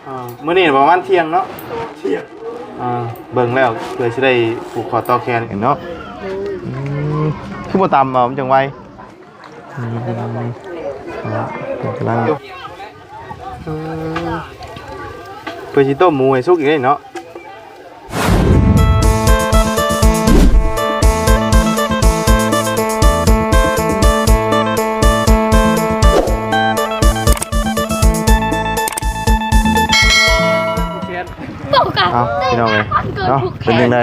ອ່າ ມື້ນີ້ປະມານທ່ຽງເນາະ ທ່ຽງ ອ່າ ເບິ່ງແລ້ວເພື່ອຊິໄດ້ຜູກຂໍ້ຕໍ່ແຂນກັນເນາະ. ອືມ ຄືບໍ່ຕຳເອົາ ມັນຈັ່ງໄວ. ອືມ ເອົາລະ ເພິ່ນກຳລັງ ເອີ ເພື່ອຊິຕົ້ມໝູໃຫ້ສຸກອີກເດ້ເນາະ. ເອົ້າ ພີ່ນ້ອງເອີຍເນາະ ເປັນຈັ່ງໃດ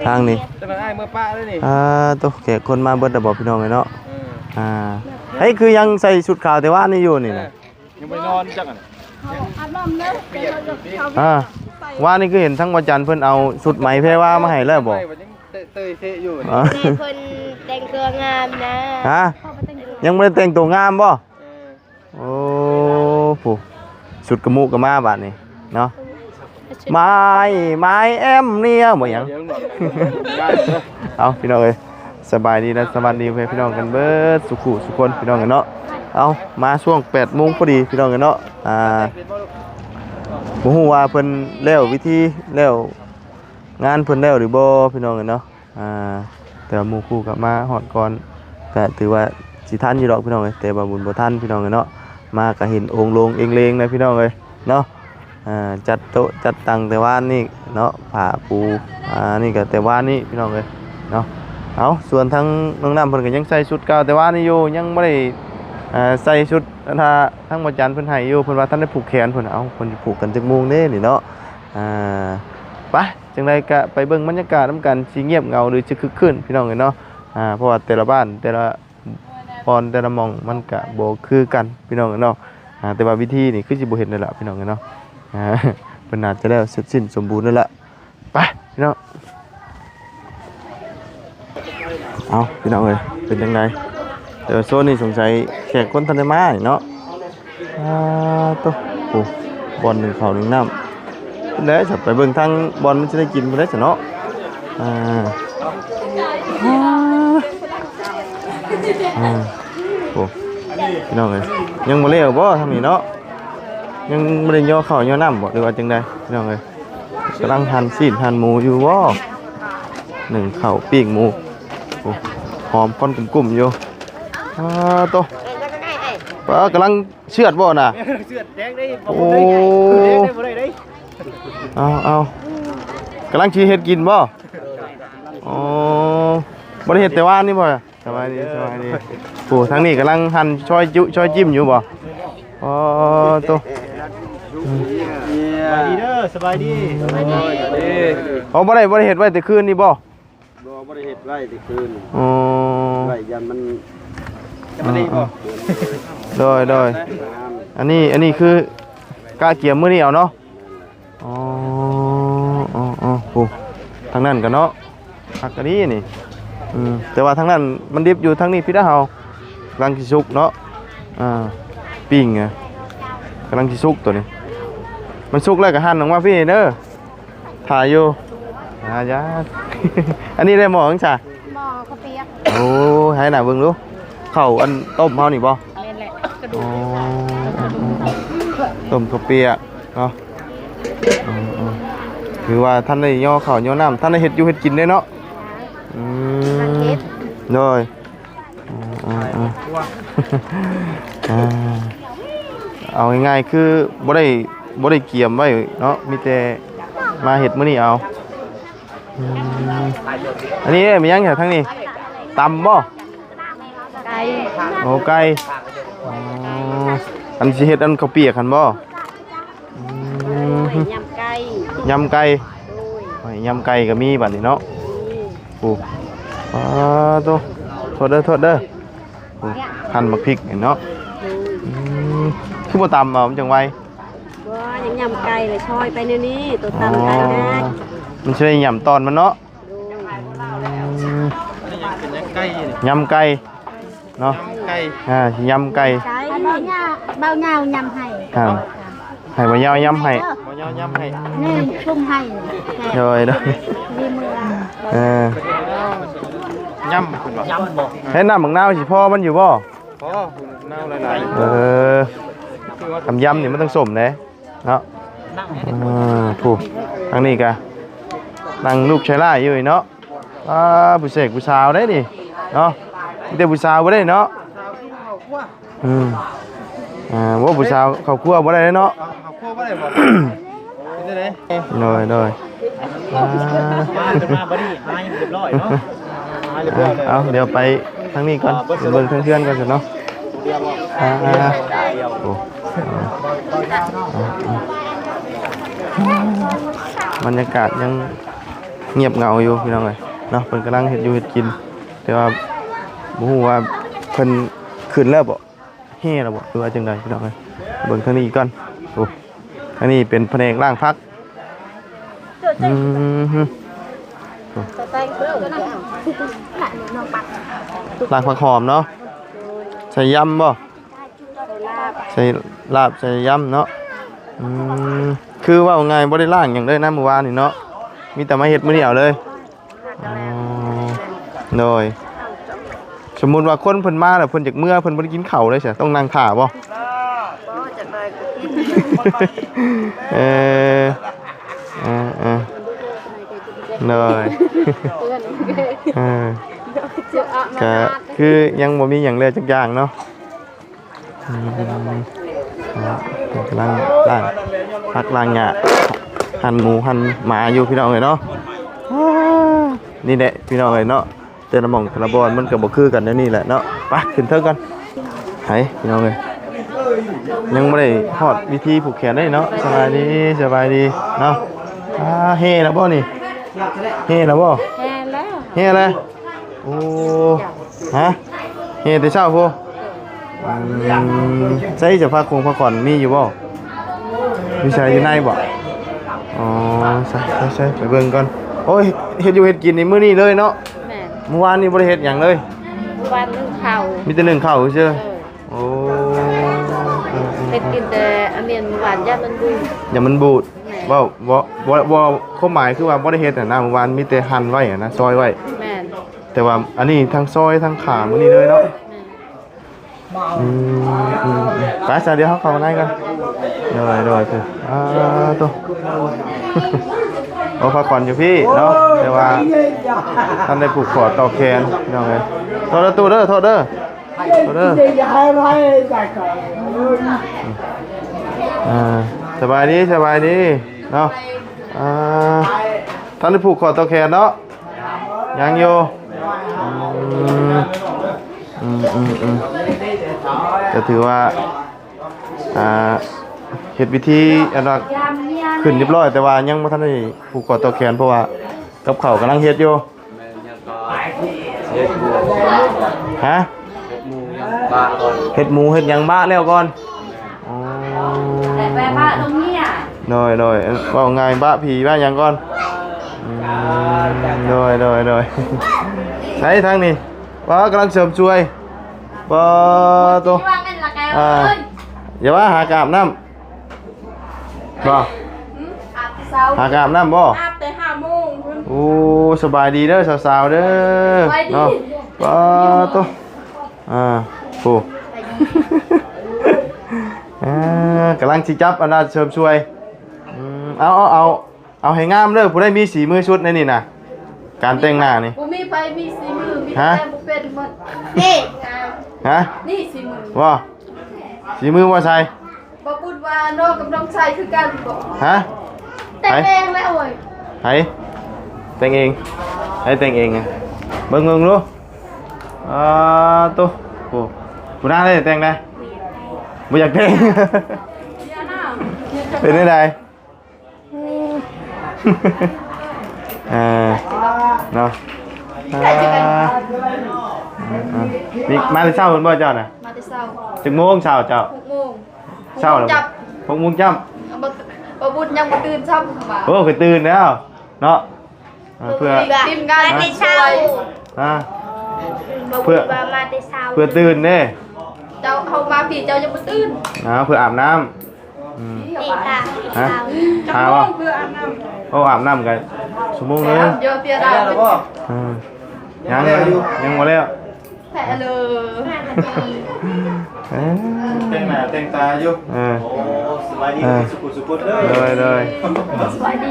ທາງນີ້? ອ່າ ໂຕ ແຂກຄົນມາເບິດແລ້ວບໍ່ ພີ່ນ້ອງເອີຍເນາະ? ອ່າ ເຮີ້ຍ ຄືຍັງໃສ່ຊຸດຂາວແຕ່ວານນີ້ຢູ່ນີ້ນະ? ຍັງບໍ່ໄດ້ນອນຈັກອັນ. ອ່າ ວານນີ້ຄືເຫັນທາງບໍ່ຈັນເພິ່ນເອົາຊຸດໄໝແພວາມາໃຫ້ແລ້ວບໍ່? ເຕີຍເຊະຢູ່ ອ່າ ແມ່ເພິ່ນແຕ່ງຕົວງາມນະ. ຮະ? ຍັງບໍ່ໄດ້ແຕ່ງຕົວງາມບໍ່? ເອີ ໂອ້ ຜູ້ ຊຸດກະມຸກະມາບາດນີ້ເນາະ. ໄມ້ ໄມ້ແອມເນຍ ບໍ່ຫຍັງ. ເອົາ ພີ່ນ້ອງເອີຍ ສະບາຍດີ ແລະ ສະຫວັດດີພໍ່ແມ່ພີ່ນ້ອງກັນເບິດສຸຂູສຸຄົນ ພີ່ນ້ອງເອີຍເນາະ. ເອົາ ມາຊ່ວງແປດໂມງພໍດີ ພີ່ນ້ອງເອີຍເນາະ. ອ່າ ບໍ່ຮູ້ວ່າເພິ່ນແລ້ວພິທີ ແລ້ວງານເພິ່ນແລ້ວຫຼືບໍ່ ພີ່ນ້ອງເອີຍເນາະ. ອ່າ ແຕ່ວ່າໝູ່ຄູ່ກໍມາຮອດກ່ອນ ກໍຖືວ່າຊິທັນຢູ່ດອກ ພີ່ນ້ອງເອີຍ ແຕ່ວ່າບຸນບໍ່ທັນ ພີ່ນ້ອງເອີຍເນາະ. ມາກໍເຫັນໂອງໂລງເອງເລງນະ ພີ່ນ້ອງເອີຍເນາະ. ອ່າ ຈັດໂຕະຈັດຕັ່ງແຕ່ວານນີ້ເນາະ ຜ້າປູ ອ່າ ນີ້ກໍແຕ່ວານນີ້ ພີ່ນ້ອງເອີຍເນາະ. ເອົາ ສ່ວນທາງນ້ອງນ້ຳເພິ່ນກໍຍັງໃສ່ຊຸດເກົ່າແຕ່ວານນີ້ຢູ່ ຍັງບໍ່ໄດ້ ອ່າ ໃສ່ຊຸດ ອັນ ທາງບໍ່ຈັນເພິ່ນໃຫ້ຢູ່ ເພິ່ນວ່າທັນໄດ້ຜູກແຂນເພິ່ນ. ເອົາ ເພິ່ນຊິຜູກກັນຈັກໂມງເດ້ນີ້ເນາະ. ອ່າ ໄປ ຈັ່ງໃດກະໄປເບິ່ງບັນຍາກາດນຳກັນ ຊິງຽບເຫງົາ ຫຼື ຊິຄຶກຄື້ນ ພີ່ນ້ອງເອີຍເນາະ. ອ່າ ເພາະວ່າແຕ່ລະບ້ານ ແຕ່ລະບ່ອນ ແຕ່ລະໝ່ອງ ມັນກະບໍ່ຄືກັນ ພີ່ນ້ອງເອີຍເນາະ. ອ່າ ແຕ່ວ່າວິທີນີ້ຄືຊິບໍ່ເຫັນເລີຍລະ ພີ່ນ້ອງເອີຍເນາະ. ອ່າ ເພິ່ນໜ້າຈະແລ້ວເສັດສິ້ນສົມບູນແລ້ວລະ. ໄປ ພີ່ນ້ອງ. ເອົາ ພີ່ນ້ອງເອີຍ ເປັນຈັ່ງໃດ? ແຕ່ວ່າໂຊນນີ້ສົງໄສແຂກຄົນທັນໄດ້ມາເນາະ. ອ່າ ໂຕ ໂອ້ ບ່ອນໜຶ້ງເຂົ້າໜຶ້ງນ້ຳ ເພິ່ນໄດ້ ໄປເບິ່ງທາງບ່ອນມັນຊິໄດ້ກິນພຸ້ນເດ້ຊະເນາະ. ອ່າ ອ່າ ໂອ້ ພີ່ນ້ອງເອີຍ ຍັງບໍ່ແລ້ວບໍ່ທາງນີ້ເນາະ? ຍັງບໍ່ໄດ້ຍໍເຂົ້າຍໍນ້ຳບໍ່ ຫຼືວ່າຈັ່ງໃດ ພີ່ນ້ອງເອີຍ? ກຳລັງຫັ່ນຊີ້ນຫັ່ນໝູຢູ່ບໍ່? ໜຶ້ງເຂົ້າປີ້ງໝູ ໂອ້ ຫອມຄວັນກຸ້ມໆຢູ່. ອ້າ ໂຕ ປ້າ ກຳລັງເຊືອດບໍ່ນະ? ເຊືອດແດງເດ້ ໂອ້ ບໍ່ໄດ້ ບໍ່ໄດ້ ບໍ່ໄດ້ ເອົາ ເອົາ ກຳລັງຊິເຮັດກິນບໍ່? ອໍ ບໍ່ໄດ້ເຮັດແຕ່ວານນີ້ບໍ່? ສະບາຍດີ ສະບາຍດີ. ໂອ້ ທາງນີ້ກຳລັງຫັ່ນຊອຍຈຸ ຊອຍຈິ້ມຢູ່ບໍ່? ອໍ ໂຕ ສະບາຍດີເດີ ສະບາຍດີ ສະບາຍດີ. ອໍ ບໍ່ໄດ້ ບໍ່ໄດ້ເຮັດໄວ້ແຕ່ຄືນນີ້ບໍ່? ບໍ່ ບໍ່ໄດ້ເຮັດໄວ້ແຕ່ຄືນ. ອໍ ໄວ້ຢ້ານມັນ ຈະບໍ່ດີບໍ່? ໂດຍ ໂດຍ. ອັນນີ້ ອັນນີ້ຄືກະກຽມມື້ນີ້ເອົາເນາະ? ອໍ ອໍ ໂອ້ ທາງນັ້ນກະເນາະ ຄັກກະດີນີ້. ອືມ ແຕ່ວ່າທາງນັ້ນມັນດິບຢູ່ ທາງນີ້ພິດເຮົາ ກຳລັງຊິສຸກເນາະ. ອ່າ ປີ້ງ ກຳລັງຊິສຸກໂຕນີ້ ມັນສຸກແລ້ວກະຫັ່ນອອກມາພີ້ເດີ ຖ້າຢູ່. ອ່າ ຢ່າ ອັນນີ້ໄດ້ໝໍ້ຫຍັງຊະ? ໝໍ້ເຂົ້າປຽກ. ໂອ້ ໃຫ້ໜ້າເບິ່ງດູ ເຂົ້າອັນຕົ້ມເຮົານີ້ບໍ່? ແມ່ນແຫຼະ ກະດູກ. ອໍ ຕົ້ມເຂົ້າປຽກເນາະ. ເອີ ເອີ ຖືວ່າທັນໄດ້ຍໍເຂົ້າຍໍນ້ຳ ທັນໄດ້ເຮັດຢູ່ເຮັດກິນເດ້ເນາະ. ອືມ ໂດຍ. ເອົາງ່າຍໆ ຄືບໍ່ໄດ້ ບໍ່ໄດ້ກຽມໄວ້ເນາະ ມີແຕ່ມາເຮັດມື້ນີ້ເອົາ. ອືມ ອັນນີ້ແມ່ນຫຍັງທາງນີ້ ຕຳບໍ່? ໄກ່. ໂອ້ ໄກ່. ອໍ ອັນຊິເຮັດອັນເຂົ້າປຽກຫັ້ນບໍ່? ອືມ ໄວ້ຍຳໄກ່. ຍຳໄກ່. ໂດຍ ໄວ້ຍຳໄກ່ກໍມີບາດນີ້ເນາະ. ໂອ້ ປາໂຕ ໂທດເດີ ໂທດເດີ. ໂອ້ ຫັ່ນໝາກພິກເນາະ. ໂດຍ ອືມ ຄືບໍ່ຕຳເອົາ ມັນຈັ່ງໄວ. ບໍ່ ຍັງຍຳໄກ່ເລີຍ ຊອຍໄປແນວນີ້ ໂຕຕຳໄກ່ນະ. ອໍ ມັນຊິໄດ້ຍຳຕອນມັນເນາະ. ໂດຍ ອືມ ຍຳໄກ່ເນາະ ຍຳໄກ່ ອ່າ ຍຳໄກ່. ເບົາຍາວ ເບົາຍາວຍຳໃຫ້ ອ່າ ໃຫ້ເບົາຍາວຍຳໃຫ້ ເອີ ເບົາຍາວຍຳໃຫ້ ນີ້ຊຸ່ມໃຫ້. ໂດຍ ໂດຍ ດີເມືອ ເອີ ຍຳເພິ່ນວ່າ ຍຳບໍ່ ເຮັດນ້ຳບັກນາວຊິພໍມັນຢູ່ບໍ່? ພໍ ນາວຫຼາຍໆ. ເອີ ຄຳຍຳນີ້ມັນຕ້ອງສົ້ມເດ້. ເນາະ ອ່າ ຜູ້ ທາງນີ້ກະນັ່ງລູກຊາຍຫຼ້າຢູ່ເນາະ. ອ່າ ຜູ້ເສກຜູ້ສາວເດ້ນີ້ເນາະ ມີແຕ່ຜູ້ສາວບໍ່ໄດ້ເນາະ. ອືມ ອ່າ ໂອ້ ຜູ້ສາວເຂົ້າຄົວບໍ່ໄດ້ເນາະ. ເຂົ້າຄົວບໍ່ໄດ້ບໍ່? ເປັນຈັ່ງໃດ? ໂດຍ ໂດຍ ອ່າ ມາຈົນມາບັດນີ້ ຫາໃຫ້ຮຽບຮ້ອຍເນາະ. ອ່າ ເອົາ ດຽວໄປທາງນີ້ກ່ອນ ໄປເບິ່ງທາງເຮືອນກ່ອນຊັ້ນເນາະ. ອ່າ ໂອ້ ບັນຍາກາດຍັງງຽບເຫງົາຢູ່ພີ່ນ້ອງເອີຍເນາະ. ເພິ່ນກຳລັງເຮັດຢູ່ເຮັດກິນ ແຕ່ວ່າບໍ່ຮູ້ວ່າເພິ່ນຂຶ້ນແລ້ວບໍ່ ແຫ່ແລ້ວບໍ່ ຫຼືວ່າຈັ່ງໃດພີ່ນ້ອງເອີຍ. ເບິ່ງທາງນີ້ອີກກ່ອນ. ໂອ້ ອັນນີ້ເປັນພະແນກລ້າງຜັກ. ອືມ ລ້າງຜັກຫອມເນາະ ໃສ່ຢຳບໍ່? ໃສ່ລາບ ໃສ່ຢຳເນາະ. ອືມ ຄືເວົ້າງ່າຍບໍ່ໄດ້ລ້າງຫຍັງເລີຍນະມື້ວານນີ້ເນາະ ມີແຕ່ມາເຮັດມື້ນີ້ເອົາເລີຍ. ອໍ ໂດຍ ສົມມຸດວ່າຄົນເພິ່ນມາແລ້ວ ເພິ່ນຢາກເມືອ ເພິ່ນບໍ່ໄດ້ກິນເຂົ້າເລີຍ ຊິຕ້ອງນັ່ງຖ້າບໍ່? ບໍ່ ຈັກໜ້ອຍກໍກິນ. ເອີ ເອີ ເອີ ໂດຍ ເອີ ກະຄືຍັງບໍ່ມີຫຍັງແລ້ວຈັກຢ່າງເນາະ. ອືມ ກຳລັງລ້າງຜັກລ້າງຫຍ້າ ຫັ່ນໝູຫັ່ນໝາຢູ່ພີ່ນ້ອງເອີຍເນາະ. ນີ້ແຫຼະພີ່ນ້ອງເອີຍເນາະ ແຕ່ລະໝ່ອງແຕ່ລະບ່ອນມັນກໍບໍ່ຄືກັນແນວນີ້ແຫຼະເນາະ. ໄປຂຶ້ນເທິງກ່ອນ. ໄປພີ່ນ້ອງເອີຍ ຍັງບໍ່ໄດ້ຮອດພິທີຜູກແຂນເດ້ເນາະ. ສະບາຍດີ ສະບາຍດີເນາະ. ອ່າ ແຫ່ແລ້ວບໍ່ນີ້? ແຫ່ແລ້ວບໍ່? ແຫ່ແລ້ວ ແຫ່ແລ້ວ. ໂອ້ ຮະ ເຮັດແຕ່ເຊົ້າພຸ້ນ. ອືມ ໃສຈະພາຄົງພາຂວັນມີຢູ່ບໍ່? ຢູ່ໃສ ຢູ່ໃນບໍ່? ອໍ ໃສ ໃສ ໃສ ໄປເບິ່ງກ່ອນ. ໂອ້ຍ ເຮັດຢູ່ເຮັດກິນນີ້ມື້ນີ້ເລີຍເນາະ. ແມ່ນ ມື້ວານນີ້ບໍ່ໄດ້ເຮັດຫຍັງເລີຍ. ມື້ວານໜຶ້ງເຂົ້າ ມີແຕ່ໜຶ້ງເຂົ້າຊື່. ເອີ ໂອ້ ເຮັດກິນແຕ່ອັນນີ້ມື້ວານ ຢ້ານມັນບູດ ຢ້ານມັນບູດ. ແມ່ນ ເວົ້າ ບໍ່ ບໍ່ ບໍ່ ຄວາມໝາຍຄືວ່າບໍ່ໄດ້ເຮັດຫັ້ນນະ ມື້ວານມີແຕ່ຫັ່ນໄວ້ຫັ້ນນະ ຊອຍໄວ້. ແມ່ນ ແຕ່ວ່າອັນນີ້ທັງຊອຍທັງຂາມື້ນີ້ເລີຍເນາະ. ແມ່ນ ອືມ ອືມ ອືມ ໄປຊະ ດຽວເຮົາເຂົ້າໃນກັນ. ໂດຍ ໂດຍ ໂຕ ໂອ້ ພາຂວັນຢູ່ພີ້ເນາະ ແຕ່ວ່າທັນໄດ້ຜູກຂໍ້ຕໍ່ແຂນພີ່ນ້ອງເອີຍ. ໂທດເດີ ໂທດເດີ ໂທດເດີ. ເດີ ອ່າ ສະບາຍດີ ສະບາຍດີເນາະ. ອ່າ ທັນໄດ້ຜູກຂໍ້ຕໍ່ແຂນເນາະ? ຍັງຢູ່. ອືມ ອືມ ອືມ ອືມ ກໍຖືວ່າ ອ່າ ເຮັດພິທີອັນວ່າຂຶ້ນຮຽບຮ້ອຍ ແຕ່ວ່າຍັງບໍ່ທັນໄດ້ຜູກຂໍ້ຕໍ່ແຂນ ເພາະວ່າກັບເຂົ້າກຳລັງເຮັດຢູ່. ແມ່ນ ຍັງກໍເຮັດໝູ ຮະ? ເຮັດໝູຍັງບະກ່ອນ ເຮັດໝູເຮັດຫຍັງບະແລ້ວກ່ອນ. ອໍ ໂດຍ ໂດຍ ເວົ້າງ່າຍ ບະຜີບະຫຍັງກ່ອນ. ອືມ ໂດຍ ໂດຍ ໂດຍ. ໃສທາງນີ້ ປາ ກຳລັງເສີມຊ່ວຍ ປາໂຕ. ອ່າ ຢ່າວ່າຫາກະອາບນ້ຳ ບໍ່? ຫາກະອາບນ້ຳບໍ່? ອາບແຕ່ຫ້າໂມງພຸ້ນ. ໂອ້ ສະບາຍດີເດີສາວໆເດີ ສະບາຍດີເນາະ. ປາໂຕ ອ່າ ໂອ້ ອ່າ ກຳລັງຊິຈັບອັນນ່າເສີມຊ່ວຍ. ອືມ ເອົາ ເອົາ ເອົາ ເອົາໃຫ້ງາມເດີ ຜູ້ໃດມີສີມືສຸດໃນນີ້ນະ ການແຕ່ງໜ້ານີ້. ບໍ່ມີໃຜມີສີມື ມີແຕ່ແຕ່ງບໍ່ເປັນໝົດ. ນີ້ ຮະ? ນີ້ສີມື ບໍ່? ສີມືບໍ່ໃສ່. ບໍ່ບຸນວ່ານ້ອງກັບນ້ອງຊາຍຄືກັນບໍ່? ຮະ? ແຕ່ງເອງແລ້ວເວີຍ. ໃຜ? ແຕ່ງເອງ. ໃຜແຕ່ງເອງອະ? ເບິ່ງ ເບິ່ງດູ. ອ່າ ໂຕ ໂອ້ ຜູ້ນາງໄດ້ແຕ່ງໄດ໋ ບໍ່ຢາກແຕ່ງ. ເປັນຈັ່ງໃດ? ເອີ ເນາະ ອ່າ ນີ້ມາແຕ່ເຊົ້າພຸ້ນບໍ່ເຈົ້ານະ? ມາແຕ່ເຊົ້າ. ຈັກໂມງເຊົ້າເຈົ້າ? ຫົກໂມງ. ເຊົ້າແລ້ວ ຫົກໂມງຈັບ ຫົກໂມງຈ້ຳ. ບໍ່ ບໍ່ບຸນຍັງບໍ່ຕື່ນຊ້ຳ. ໂອ້ ຄືຕື່ນແລ້ວເນາະ. ເພື່ອທີມງານ ມາແຕ່ເຊົ້າ ຮະ? ບໍ່ບຸນວ່າມາແຕ່ເຊົ້າ ເພື່ອຕື່ນເດ້. ເຈົ້າ ເຮົາມາພີ້ເຈົ້າຍັງບໍ່ຕື່ນ. ອ່າ ເພື່ອອາບນ້ຳ. ອືມ ຕີຕາ ຮະ? ຫາບໍ່? ໂອ້ ອາບນ້ຳກໍຊົ່ວໂມງໜຶ່ງ. ອືມ ຍັງ ຍັງບໍ່ແລ້ວ. ແພະເລີ ເອີ ແຕ່ງໜ້າແຕ່ງຕາຢູ່. ເອີ ໂອ້ ສະບາຍດີ ເອີ ສຸກໆ ເດີ. ໂດຍ ໂດຍ ສະບາຍດີ.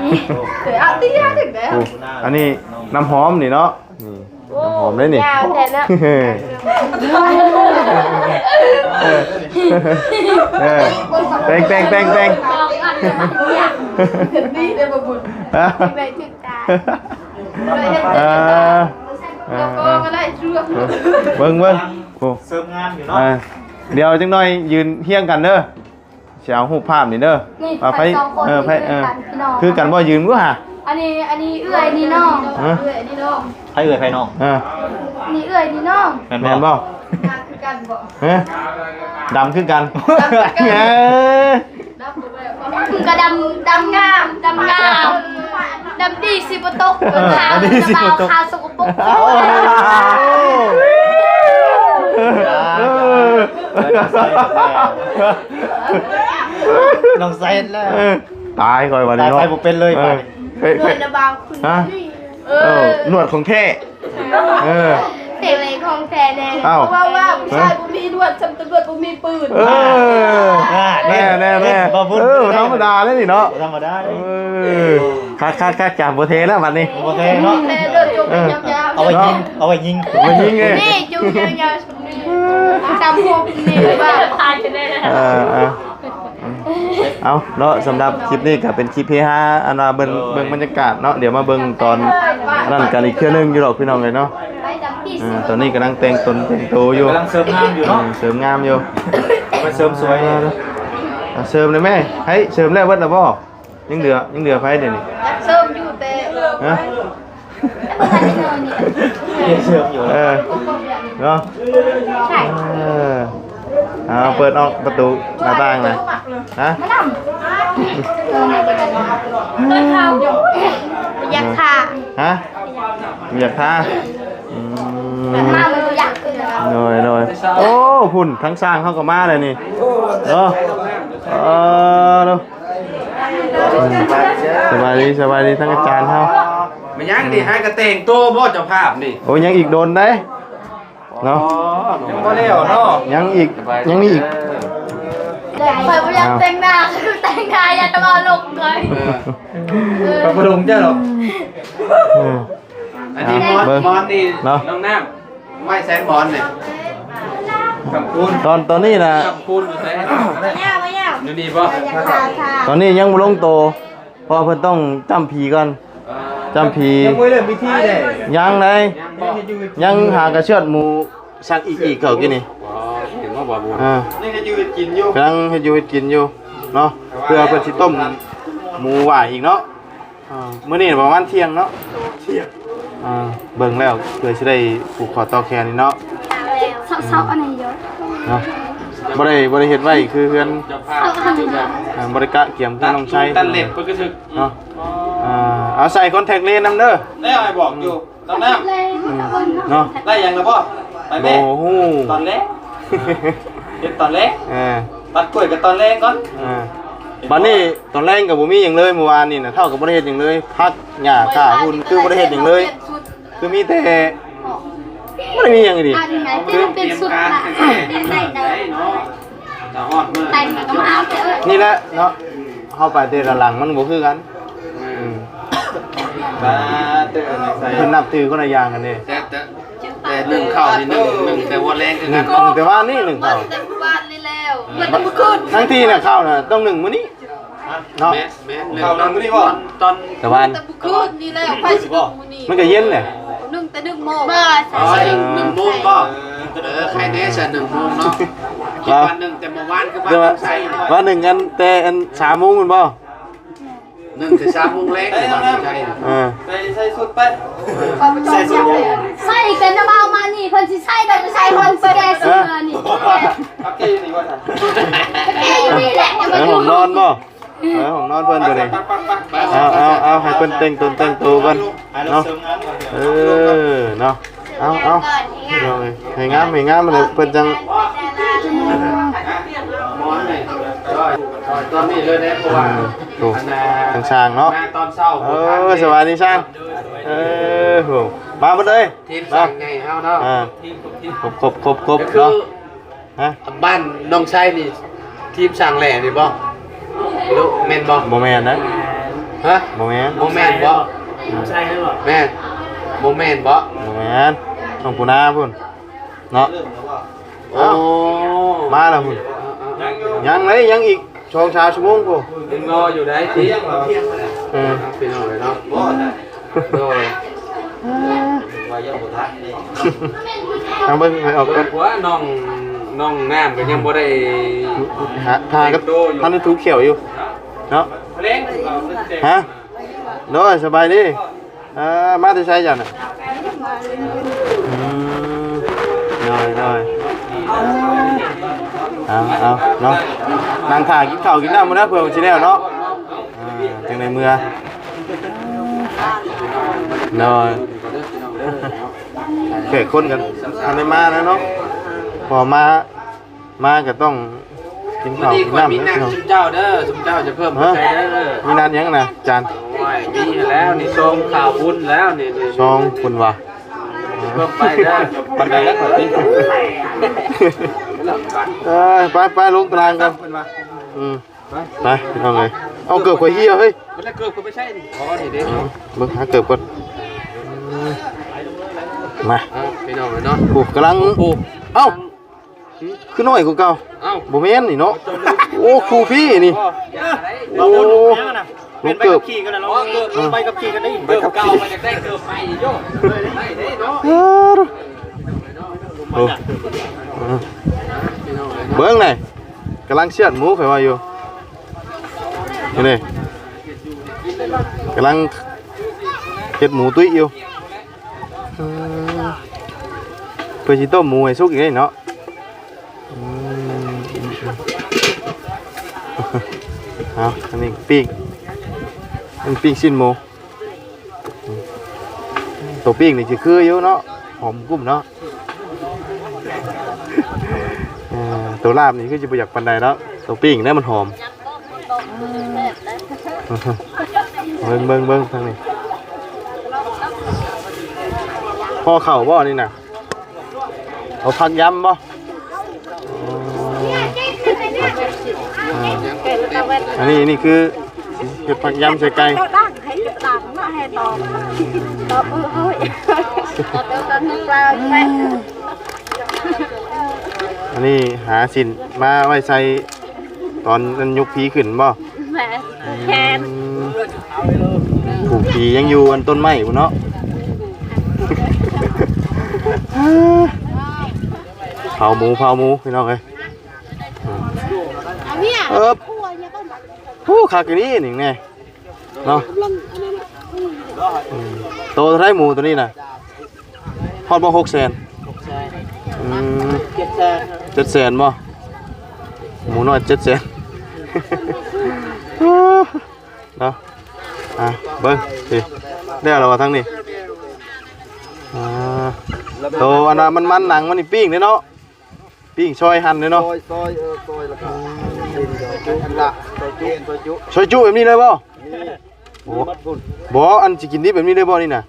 ເອີ ເອົາຕິຍາເດັກແລ້ວ. ໂອ້ ອັນນີ້ນ້ຳຫອມນີ້ເນາະ. ນີ້ ໂອ້ ນ້ຳຫອມເດ້ນີ້ ຍາວແທ້ເນາະ. ເອີ ເອີ ແຕ່ງ ແຕ່ງ ແຕ່ງ ແຕ່ງ. ນີ້ເດ້ບໍ່ບຸນ ຮະ ແຕ່ງໄດ້ຖືກຕາ. ເອີ ເອີ ເອີ ເບິ່ງ ເບິ່ງ ໂອ້ ເສີມງາມຢູ່ເນາະ. ອ່າ ດຽວຈັກໜ່ອຍຢືນຮຽງກັນເດີ ຊິເອົາຮູບພາບນີ້ເດີ. ນີ້ ອ່າ ໃຜ ໃຜສອງຄົນ ເອີ ໃຜ ຄືກັນ ເອີ ພີ່ນ້ອງ ຄືກັນບໍ່? ຢືນບໍ່ຫາ ອັນນີ້ ອັນນີ້ເອື້ອຍ ນີ້ນ້ອງ. ຮະ ເອື້ອຍ ນີ້ນ້ອງ. ໃຜເອື້ອຍໃຜນ້ອງ? ເອີ ນີ້ເອື້ອຍ ນີ້ນ້ອງ. ແມ່ນບໍ່? ແມ່ນບໍ່? ດຳຄືກັນບໍ່? ຮະ ດຳຄືກັນ ດຳຄືກັນ. ເອີ ດຳ ກະດຳ ດຳງາມ ດຳງາມ ດຳດີຊິບໍ່ຕົກ. ເອີ ດຳດີຊິບໍ່ຕົກ ຂາວ ຂາວສົກກະປົກ. ໂອ້ ນ້ອງໃສ່ແລ້ວ ເອີ ຕາຍຂ້ອຍບາດນີ້ເນາະ. ຕາຍ ໃສ່ບໍ່ເປັນເລີຍ ເອີ ບາດນີ້. ເອີ ເອີ ເອີ ເອີ ໜວດຂອງແທ້. ເອີ ເປັນຂອງແທ້ແນ່. ອ້າວ ເພາະວ່າຜູ້ຊາຍບໍ່ມີໜວດ ຊ່ຳຕຳຫຼວດບໍ່ມີປືນ. ເອີ ອ່າ ແນ່ໆໆ ເອີ ບໍ່ບຸນ ເອີ ບໍ່ທຳມະດາເດ້ນີ້ເນາະ ບໍ່ທຳມະດາ. ເອີ ຄັກໆໆ ຈາກບໍ່ເທແລ້ວບັດນີ້ ບໍ່ເທເນາະ. ເອີ ເອົາໄວ້ຍິງ ເອົາໄວ້ຍິງ ເອົາໄວ້ຍິງເດ້. ນີ້ຈຸ້ງຍາວໆ ຊ່ຳນີ້ ຊ່ຳພວກນີ້ວ່າ. ເອີ ເອີ ເອົາເນາະ ສຳລັບຄລິບນີ້ກໍເປັນຄລິບເຮຮາ ອັນວ່າເບິ່ງ ໂດຍ ເບິ່ງບັນຍາກາດເນາະ. ດຽວມາເບິ່ງຕອນນັ້ນກັນອີກເທື່ອໜຶ່ງຢູ່ດອກ ພີ່ນ້ອງເອີຍເນາະ. ອ່າ ຕອນນີ້ກຳລັງແຕ່ງຕົນແຕ່ງໂຕຢູ່ ກຳລັງເສີມງາມຢູ່ເນາະ. ເອີ ເສີມງາມຢູ່ ເອົາໄປເສີມສວຍນີ້. ອ່າ ເສີມໄດ້ແມ່ ໃຫ້ເສີມແລ້ວເບິດແລ້ວບໍ່? ຍັງເຫຼືອ ຍັງເຫຼືອໃຜເດນີ້? ເສີມຢູ່ແຕ່ ຮະ? ເສີມຢູ່ ເອີ ເນາະ. ເອີ ເອົາ ເປີດອອກປະຕູໜ້າຕ່າງນະ. ຮະ? ຢາກທາ ຮະ? ຢາກທາ. ອືມ ໂດຍ ໂດຍ. ໂອ້ ພຸ້ນ ທາງຊ່າງເຮົາກໍມາແລ້ວນີ້ເນາະ. ເອີ ເນາະ. ສະບາຍດີ ສະບາຍດີ ທັງອາຈານເຮົາ. ແມ່ນຫຍັງນີ້ ຫາກະແຕ່ງໂຕບໍ່ເຈົ້າພາບນີ້? ໂອ້ຍ ຍັງອີກດົນເດ້ເນາະ. ອໍ ຍັງບໍ່ແລ້ວເນາະ ຍັງອີກ ຍັງມີອີກ. ຂ້ອຍບໍ່ຢາກແຕ່ງໜ້າ ຄືແຕ່ງໜ້າ ຢ່າແຕ່ວ່າລົງເລີຍ. ເອີ ຂ້ອຍບໍ່ລົງເຈົ້າດອກ. ເອີ ອັນນີ້ ອ່າ ໝອນ ເບິ່ງ ໝອນນີ້ເນາະ ນ້ອງນ້ຳ ໄວ້ໃສ່ໝອນນີ້ ກຳພູນ ຕອນ ຕອນນີ້ນະ ກຳພູນຢູ່ໃສ? ມາຍາວ ມາຍາວ ຢູ່ນີ້ບໍ່? ຕອນນີ້ຍັງບໍ່ລົງໂຕ ເພາະວ່າເພິ່ນຕ້ອງຈ້ຳຜີກ່ອນ. ອ່າ ຈ້ຳຜີ ຍັງບໍ່ເລີ່ມພິທີເດ້. ຍັງໃດ ຍັງບໍ່? ຍັງຫາກະເຊືອດໝູ ສັກອີກໆ ເຂົາກິນນີ້. ອໍ ເຫັນບໍ່ບໍ່? ອ່າ ນີ້ກະຢູ່ເຮັດກິນຢູ່ ກຳລັງເຮັດຢູ່ເຮັດກິນຢູ່ເນາະ ເພື່ອເພິ່ນຊິຕົ້ມໝູຫວາຍອີກເນາະ. ອ່າ ມື້ນີ້ປະມານທ່ຽງເນາະ ທ່ຽງ. ອ່າ ເບິ່ງແລ້ວເພື່ອຊິໄດ້ຜູກຂໍ້ຕໍ່ແຂນນີ້ເນາະ. ເຊົາໆ ອັນນີ້ຢູ່ເນາະ ບໍ່ໄດ້ ບໍ່ໄດ້ເຮັດໄວ້ຄືເຮືອນ ອ່າ ບໍ່ໄດ້ກະກຽມເຮືອນນ້ອງໄຊ. ຕັດເລັບເພິ່ນກະຖືກເນາະ. ອ່າ ເອົາໃສ່ຄອນແທັກເລນນຳເດີ. ແລ້ວອ້າຍບອກຢູ່ ຕອນນັ້ນ ອືມ ເນາະ ໄດ້ຫຍັງແລ້ວບໍ່? ໄປແມ່ ບໍ່ຮູ້ ຕອນແລງ ເຮັດຕອນແລງ. ເອີ ຕັດກ້ວຍກະຕອນແລງກ່ອນ. ເອີ ບາດນີ້ຕອນແລງກະບໍ່ມີຫຍັງເລີຍ. ມື້ວານນີ້ນະ ເຖົ້າກະບໍ່ໄດ້ເຮັດຫຍັງເລີຍ ພັກຫຍ້າຂ້າຫຸ່ນ ຄືບໍ່ໄດ້ເຮັດຫຍັງເລີຍ ຄືມີແຕ່ ບໍ່ໄດ້ມີຫຍັງອີ່ຫຼີ. ອັນນີ້ນະ ຄືເປັນຊຸດນະ ໄດ້ເນາະ. ນີ້ແຫຼະເນາະ ເຮົາໄປແຕ່ລະຫຼັງມັນບໍ່ຄືກັນ. ອືມ ເພິ່ນນັບຖືຄົນລະຢ່າງກັນເດ້. ແຕ່ ແຕ່ ແຕ່ໜຶ້ງເຂົ້ານີ້ ໜຶ້ງ ໜຶ້ງແຕ່ຫົວແລງຄືກັນ ໜຶ້ງແຕ່ວານນີ້ ໜຶ້ງເຂົ້າ ແຕ່ວານນີ້ແລ້ວ ເບິດມື້ຄືນ. ທັງທີ່ນະ ເຂົ້ານະຕ້ອງໜຶ້ງມື້ນີ້ເນາະ. ແມ່ນ ແມ່ນ ເຂົ້າໜຶ້ງມື້ນີ້ບໍ່? ຕອນ ຕອນ ແຕ່ວານ ແຕ່ມື້ຄືນນີ້ແລ້ວ ໃຜຊິໜຶ້ງມື້ນີ້? ມັນກະເຢັນແຫຼະ ໜຶ້ງແຕ່ໜຶ່ງໂມງ ບໍ່ ໜຶ່ງໂມງບໍ່? ເອີ ໃຄແນ່ຊະ ໜຶ່ງໂມງເນາະ. ຄິດວ່າໜຶ້ງແຕ່ມື້ວານ ຄືວ່າໜຶ້ງແຕ່ ວ່າໜຶ້ງອັນ ແຕ່ອັນສາມໂມງພຸ້ນບໍ່? ໜຶ້ງແຕ່ສາມໂມງແລງ ເອີ ໃສ່ ໃສ່ຊຸດໄປ ໃສ່ຊຸດ ໃສ່ກັນນະ. ເວົ້າມານີ້ ເພິ່ນຊິໃສ່ໄດ້ບໍ່ໃສ່ ເພິ່ນຊິແກ້ເສື້ອນີ້ ເອົາແກ້ຢູ່ນີ້ວ່າຊັ້ນ ແກ້ຢູ່ນີ້ແຫຼະ. ເອີ ຫ້ອງນອນບໍ່? ເອີ ຫ້ອງນອນເພິ່ນຕົວນີ້. ເອົາ ເອົາ ເອົາ ໃຫ້ເພິ່ນແຕ່ງຕົນແຕ່ງໂຕກ່ອນເນາະ. ເອີ ເນາະ. ເອົາ ເອົາ ພີ່ນ້ອງເອີຍ ໃຫ້ງາມ ໃຫ້ງາມເລີຍ ເພິ່ນຈັ່ງ ຕອນນີ້ເລີຍເດ້ ເພາະວ່າ ອືມ ໂອ້ ທາງຊ່າງເນາະ ມາຕອນເຊົ້າ. ເອີ ສະບາຍດີຊ່າງ. ເອີ ໂຫ ມາໝົດເລີຍ ທີມຊ່າງໃຫຍ່ເຮົາເນາະ. ອ່າ ຄົບໆໆໆ ເນາະ. ຮະ? ບ້ານໜອງໄຊນີ້ ທີມສ້າງແຫຼນີ້ບໍ່? ຫຼືແມ່ນບໍ່? ບໍ່ແມ່ນນະ. ຮະ? ບໍ່ແມ່ນ. ບໍ່ແມ່ນບໍ່? ໜອງໄຊແມ່ນບໍ່? ແມ່ນ. ບໍ່ແມ່ນບໍ່? ບໍ່ແມ່ນ. ນ້ອງປູນາພຸ້ນເນາະ. ໂອ້ ເອົ້າ ມາແລ້ວພຸ້ນ. ເອີໆໆ ຍັງເລີຍ ຍັງອີກສອງສາມຊົ່ວໂມງພຸ້ນ. ຍັງລໍຢູ່ໄດ໋ຕິ. ເອີ ພີ່ນ້ອງເອີຍເນາະ. ໂດຍ ວ່າຍັງບໍ່ທັນນີ້. ທາງເບິ່ງໃຫ້ອອກກ່ອນ. ວ່ານ້ອງ ນ້ອງນ້ຳກໍຍັງບໍ່ໄດ້ຫາ ຫາກັບ ແຕ່ງໂຕຢູ່ ທັນໄດ້ຖູຂຽວຢູ່ເນາະ. ຮະ? ໂດຍ ສະບາຍດີ. ເອີ ມາແຕ່ໃສເຈົ້ານະ? ອືມ ໂດຍໆ ເອົາໆ ເນາະ ນັ່ງຖ້າກິນເຂົ້າກິນນ້ຳພຸ້ນນະ ເພື່ອມັນຊິແລ້ວເນາະ. ອ່າ ຈັ່ງໃດເມືອ. ໂດຍ ແຂກຄົນກັນທັນໄດ້ມາແລ້ວເນາະ ພໍມາ ມາກໍຕ້ອງກິນເຂົ້າກິນນ້ຳເດີ. ມື້ນີ້ຂ້ອຍມີນັດຊຸມເຈົ້າເດີ ຊຸມເຈົ້າຈະເພີ່ມໃສ່ເດີ. ມີນັດຫຍັງນະ ຈານ? ໂອ້ຍ ມີແລ້ວນີ້ ຊອງຂ່າວບຸນແລ້ວນີ້ ຊອງເພິ່ນວ່າ ເພີ່ມໄປເດີ. ປານໃດແລ້ວຂ້ອຍຕິ. ເອີຍ ໄປໆ ລົງຕາລາງກັນ. ອືມ ໄປ ໄປ ພີ່ນ້ອງເອີຍ. ເອົາເກີບຂ້ອຍເຫ່ຍເຮີ້ຍ. ມັນເກີບຂ້ອຍໄປໃສ່ນີ້. ອໍ ນີ້ເດ້. ເບິ່ງຫາເກີບກ່ອນ. ມາ ເອົາ ພີ່ນ້ອງເອີຍເນາະ. ໂອ້ ກຳລັງ ໂອ້ ເອົ້າ ຄືນ້ອຍກວ່າເກົ່າ. ເອົ້າ ບໍ່ແມ່ນນີ້ເນາະ. ໂອ້ ຄູ່ພີ່ນີ້. ໂອ້ ລົງເກີບ ເປັນໃບຂັບຂີ່ກັນນະ ລອງເກີບ ເອີ ໃບຂັບຂີ່ກັນໄດ້. ເກີບເກົ່າມັນຢາກໄດ້ເກີບໃໝ່ໂຍ. ໄດ້ເດ້ເນາະ. ໂອ້ ເອີ ເບິ່ງນີ້ ກຳລັງຊຽດໝູ ຂ້ອຍວ່າຢູ່. ນີ້ ກຳລັງເຮັດໝູຕຸ້ຍຢູ່. ເອີ ເພື່ອຊິຕົ້ມໝູໃຫ້ສຸກອີກເດ້ເນາະ. ອືມ ເອົາ ອັນນີ້ປີ້ງ ມັນປີ້ງຊີ້ນໝູ. ໂຕປີ້ງນີ້ຊິຄືຢູ່ເນາະ ຫອມກຸ້ມເນາະ. ເອີ ໂຕລາບນີ້ຄືຊິບໍ່ຢາກປານໃດເນາະ ໂຕປີ້ງແລ້ວມັນຫອມ. ເບິ່ງ ເບິ່ງ ເບິ່ງທາງນີ້ ພໍເຂົ້າບໍ່ນີ້ນະ? ເອົາຜັກຢຳບໍ່? ອໍ ອັນນີ້ ອັນນີ້ຄືເຮັດຜັກຢຳໃສ່ໄກ່. ອັນນີ້ຫາຊີ້ນມາໄວ້ໃສ່ຕອນນັ້ນ ຍົກຜີຂຶ້ນບໍ່? ແມ່ນ ແມ່ນ ອືມ ຜູກຜີຍັງຢູ່ອັນຕົ້ນໄມ້ພຸ້ນເນາະ. ເຜົາໝູ ເຜົາໝູ ພີ່ນ້ອງເອີຍ. ເອີບ ໂອ້ ຄັກອີ່ຫຼີນີ້ແນ່ເນາະ. ອືມ ໂຕເທົ່າໃດໝູໂຕນີ້ນະ? ຮອດບໍ່ ຫົກແສນ? ຫົກແສນ. ອືມ ເຈັດແສນ ເຈັດແສນບໍ່? ໝູນ້ອຍເຈັດແສນ ເນາະ. ອ່າ ເບິ່ງ ນີ້ ແລ້ວລະວ່າທາງນີ້. ອ່າ ໂຕອັນວ່າມັນໆ ໜັງມັນນີ້ປີ້ງເດ້ເນາະ. ປີ້ງຊອຍ ຫັ່ນເລີຍເນາະ. ຊອຍ ຊອຍ ເອີ ຊອຍ ແລ້ວກໍ ອືມ ອັນລະ ຊອຍຈຸ ຊອຍຈຸ ຊອຍຈຸແບບນີ້ເລີຍບໍ່? ນີ້ ໂອ້ ໝົດພຸ້ນ. ບໍ່ ອັນຊິກິນດິບແບບນີ້ເລີຍບໍ່ນີ້ນະ?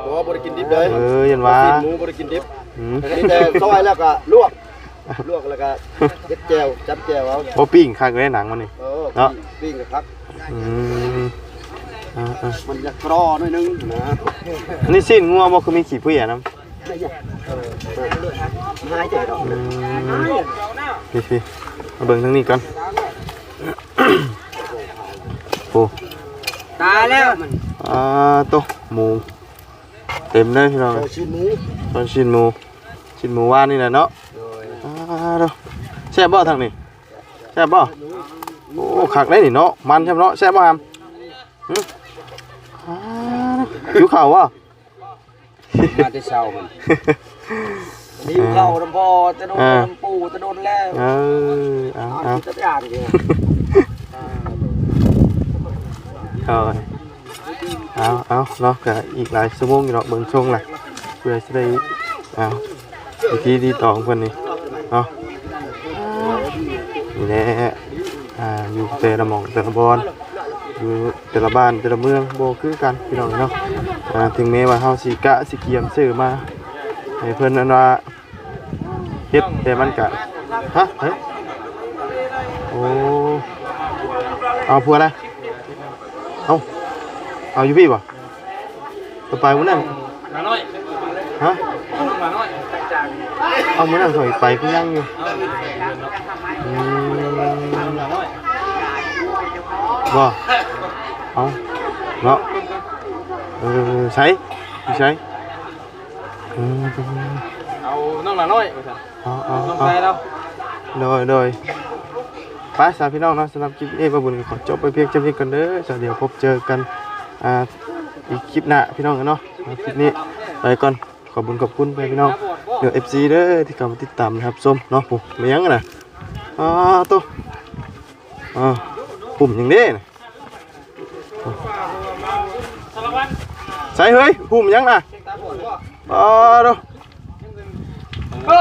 ບໍ່ ບໍ່ໄດ້ກິນດິບເລີຍ. ເອີ ຢ້ານວ່າ ຊີ້ນໝູບໍ່ໄດ້ກິນດິບ. ອືມ ມີແຕ່ຊອຍແລ້ວກໍລວກ ລວກແລ້ວກໍເຮັດແຈ່ວ ຈ້ຳແຈ່ວເອົາ. ໂອ້ ປີ້ງຄັກເລີຍໜັງມັນນີ້. ເອີ ເນາະ ປີ້ງກໍຄັກ. ອືມ ອ່າໆ ມັນຢາກກຣໍໜ້ອຍໜຶ່ງນະ. ອັນນີ້ຊີ້ນງົວບໍ່ ຄືມີຂີ້ເພຍນຳ? ອືມ ນີ້ໆ ມາເບິ່ງທາງນີ້ກ່ອນ. ໂອ້ ຕາຍແລ້ວມັນ. ອ່າ ໂຕ ໝູເຕັມເລີຍພີ່ນ້ອງ. ຊີ້ນໝູ ຊີ້ນໝູ ຊີ້ນໝູວານນີ້ແຫຼະເນາະ. ໂດຍ ອ່າ ໂຕ ແຊບບໍ່ທາງນີ້? ແຊບບໍ່? ໂອ້ ຄັກເດ້ນີ້ເນາະ ມັນແຊບເນາະ. ແຊບບໍ່ຫຳ? ຫຶ? ຫິວເຂົ້າບໍ່? ມາແຕ່ເຊົ້າມັນ ຫິວເຂົ້ານຳພໍ່ແຕ່ດົນ ເອີ ນຳປູ່ແຕ່ດົນແລ້ວ. ເອີ ເອົາ ເອົາ ເອົາ ເອົາ ເອົາເນາະ ກະອີກຫຼາຍຊົ່ວໂມງຢູ່ເນາະ ເບິ່ງຊົງລະ ເພື່ອຊິໄດ້ ເອົາ ວິທີຕິດຕໍ່ຂອງເພິ່ນນີ້ເນາະ. ນີ້ແຫຼະ ອ່າ ຢູ່ແຕ່ລະໝ່ອງແຕ່ລະບ່ອນ ຢູ່ແຕ່ລະບ້ານແຕ່ລະເມືອງບໍ່ຄືກັນພີ່ນ້ອງເນາະ. ອ່າ ເຖິງແມ້ວ່າເຮົາຊິກະຊິກຽມຊື້ມາໃຫ້ເພິ່ນ ອັນວ່າເຮັດ ແຕ່ມັນກະ ຮະ ເຮີ້ຍ ໂອ້ ເອົາຜົວລະ ເອົາ ເອົາຢູ່ພີ້ບໍ່? ໄປມື້ນັ້ນ ຫຼານ້ອຍ ຮະ ນ້ອງຫຼານ້ອຍ ເອົາ ມື້ນັ້ນຂ້ອຍໄປຄືຍັງຢູ່ ອືມ ບໍ່ ເອົາ ເນາະ ເອີ ໃສ ຢູ່ໃສ? ອືມ ເອົານ້ອງຫຼານ້ອຍວ່າຊັ້ນ ເອົາ ເອົາ ນ້ອງຊາຍລາວ ໂດຍ ໂດຍ ໄປຊະພີ່ນ້ອງເນາະ ສຳລັບຄລິບນີ້ ບ່າວບຸນກໍຂໍຈົບໄປພຽງສ່ຳນີ້ກ່ອນເດີ ສະ ດຽວພົບເຈີກັນ ອ່າ ອີກຄລິບໜ້າພີ່ນ້ອງເນາະ ຄລິບນີ້ໄປກ່ອນ ຂອບຄຸນ ຂອບຄຸນພໍ່ແມ່ພີ່ນ້ອງ ເດີ ເອັຟຊີ ເດີ ທີ່ເຂົ້າມາຕິດຕາມຮັບຊົມເນາະ ໂອ້ ແມ່ນຫຍັງນະ ອ້າ ໂຕ ອ້າ ປຸ່ມຫຍັງເດ້ນະ? ໃສເຮີ້ຍ ພຸ້ມຫຍັງນະ? ອໍ ໂດ ເອີ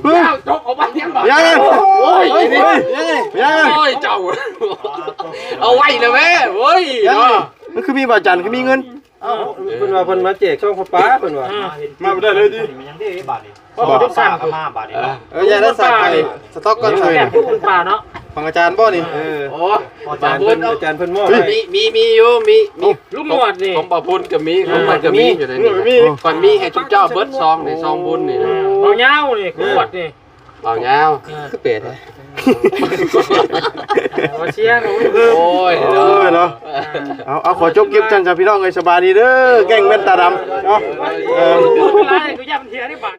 ເຮີ້ຍ ຈົກເອົາໄວ້ຍັງບາດ ຍັງ ໂອ້ຍ ເຮີ້ຍ ຍັງ ຍັງ ໂອ້ຍ ເຈົ້າ ເອົາໄວ້ລະແມ່ ໂອ້ຍ ຍັງ ເນາະ ມັນຄືມີບາດຈັນ ຄືມີເງິນ ເອົ້າ ເພິ່ນວ່າເພິ່ນມາແຈກຊ່ອງພໍ່ປ້າ ເພິ່ນວ່າ ອ່າ ມາບໍ່ໄດ້ເລີຍຕິ ມັນຍັງໄດ້ບາດນີ້ ພໍ່ປ້າກໍມາບາດນີ້ເນາະ ເອີ ຢ່າໄດ້ສາຍໄປ ສະຕັອກກ່ອນ ແຈກຜູ້ອື່ນປ່າເນາະ ຂອງອາຈານບໍ່ນີ້? ເອີ ໂອ້ ອາຈານເພິ່ນ ອາຈານເພິ່ນມອບໃຫ້ ມີ ມີ ມີຢູ່ ມີ ມີ ລຸງໜວດນີ້ ຂອງບ່າວພຸ້ນກໍມີ ຂອງຂ້ອຍກໍມີ ຂ້ອຍມີໃຫ້ຊຸມເຈົ້າເບິດຊອງນີ້ ຊອງບຸນນີ້ ເອີ ບ່າວຍາວນີ້ ຂວດນີ້ ບ່າວຍາວ ຄືເປແທ້ ບໍ່ເຊຍ ໂອ້ຍ ໂອ້ຍເນາະ ເອົາ ເອົາ ຂໍຈົບຄລິບຊັ້ນຊະພີ່ນ້ອງເອີຍ ສະບາຍດີເດີ ແກ້ງແວ່ນຕາດຳເນາະ ເອີ ຫຼາຍ ກໍຢ່າມັນເສຍເດ້ບາດ